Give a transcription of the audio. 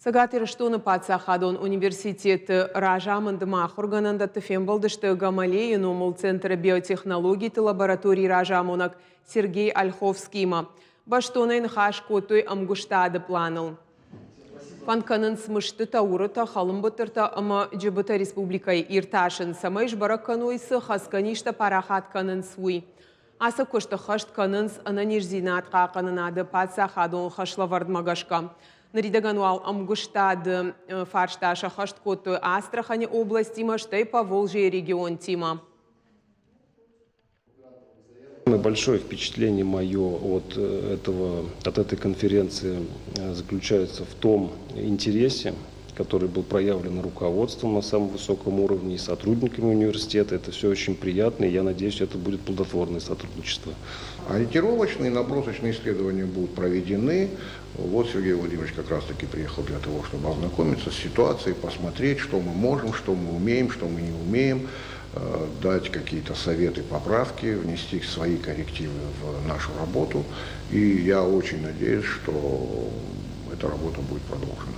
Цӕгат Ирыстоны паддзахадон университеты разамынд ӕмӕ ахуыргӕнӕндӕтты фембӕлдысты Гамалейы номыл центры биотехнологиты лабораторийы разамонӕг Сергей Ольховскиимӕ. Бӕстонӕй ныхас кодтой ӕмгуыстады пъланыл. Фӕнд кӕнынц мыстытӕ, уырытӕ, хӕлынбыттыртӕ ӕмӕ джыбытӕ республикӕйы иртасын, цӕмӕй сбӕрӕг кӕной, цы хӕцгӕ низтӕ парахат кӕнынц, уый. Ацы куыст ӕххӕст кӕнынц ӕнӕниздзинад хъахъхъӕнынады паддзахадон хӕслӕвӕрдмӕ гӕсгӕ. Ныридӕгӕн уал ӕмгуыстады фарста сӕххӕст кодтой Астраханы областимӕ, стӕй Поволжьейы регионтимӕ. Большое впечатление мое от, этого, от этой конференции заключается в том интересе, который был проявлен руководством на самом высоком уровне и сотрудниками университета. Это все очень приятно, и я надеюсь, это будет плодотворное сотрудничество. Ориентировочные, набросочные исследования будут проведены. Вот Сергей Владимирович как раз-таки приехал для того, чтобы ознакомиться с ситуацией, посмотреть, что мы можем, что мы умеем, что мы не умеем, дать какие-то советы, поправки, внести свои коррективы в нашу работу. И я очень надеюсь, что эта работа будет продолжена.